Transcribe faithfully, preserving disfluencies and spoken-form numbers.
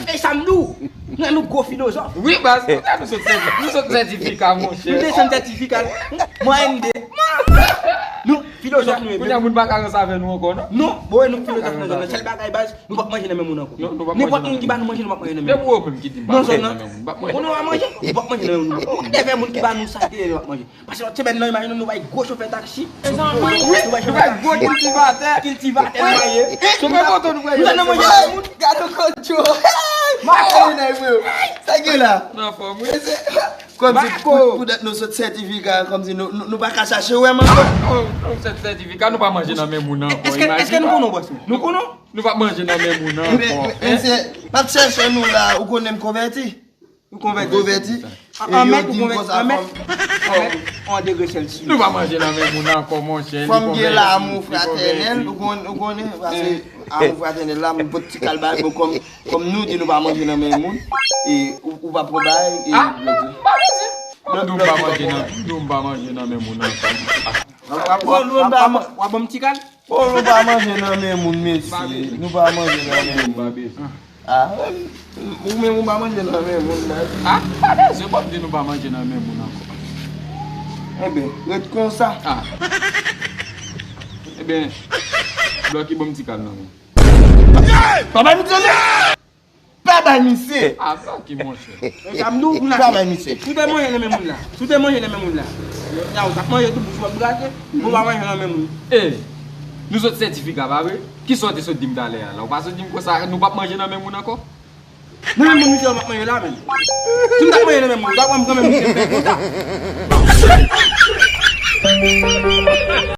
E sa m di w, nan nou gwo filozòf. Wi, baz, kounye a nou sot sèti-, nou sot sètifika, monchè. Nou desann sètifika. Mwayèn de. Nou filozòf nou ye. Kounye a moun pa ka ranse avè nou ankò, non? Non, bon, nou filozòf nan zòn nan. Sèl bagay, baz, nou p ap manje nan men moun ankò. Non, nou p ap manje nan men moun. Nenpòt moun ki ba nou manje, nou p ap manje nan men moun. Menm ou menm ki di m pa manje nan men moun, m p ap manje nan men moun. Ou konn nou pa manje, nou p ap manje nan men moun. Ou konn devè moun ki ba nou sa ki nou p ap manje. Paske lòt semèn nan, imajine nou bay gwo chofè taksi. Mezanmi, wi, nou bay gwo kiltivatè. Kiltivatè nou ye. Chofè moto nou bay. Nou nan manje moun. Gade yon koncho. Hey! Hey, nèg, bro. Sa gen la? Nan fòm, wi. Kòmsi pou, poutèt nou sot sètifika, kòmsi nou, nou, nou pa ka chache wè m ankò. Oh, nou sot sètifika, nou pa manje nan men moun ankò. Èske, èske nou konnen w, bòs? Nou konnen w? Nou pa manje nan men moun ankò. Men, men, men se, m ap chèche nou la, ou konnen m konvèti? Ou konvèti? Konvèti. An, e an yo mèt, ou di m konvèti konsa an mèt? Fò m, an degre Celsius. Nou pa manje nan men moun ankò, monchè. Fò m gen lanmou fratènèl, ou konn-, ou konnen, paske lanmou fratènèl la, m pot ti kal bay, bon, kòm, kòm nou di nou pa manje nan men moun, e ou, ou pa pran bay, e... Ah, m pa bezwen. M di w m pa manje nan, m di w m pa manje nan men moun ankò. W ap, w ap, w ap, w ap ban m ti kal? Oh, nou pa manje nan men moun, mesye. Nou pa manje nan men moun. Ah, ou menm ou pa manje nan men moun, men. Ah, pa bezwen, pa di nou pa manje nan men moun ankò. Enben, ret konsa. Ah. Enben, Blocky, ban m ti kal nan men. Pa bay misye, non! Pa bay misye! Ah, Blocky, monchè. Pa bay misye. Si w te manje nan men moun la, si w te manje nan men moun la, nyaw t ap manje tou, bouch w ap grate, ou pa manje nan men moun. Eh, nou sot sètifika, pa vre? Kisa w te sot di m talè a la? Ou pa sot di m konsa, nou p ap manje nan men moun ankò? Nan men moun misye, w p ap manje la menm. Si m t ap manje nan men moun, w t ap wè m kanmenm misye fè konsa.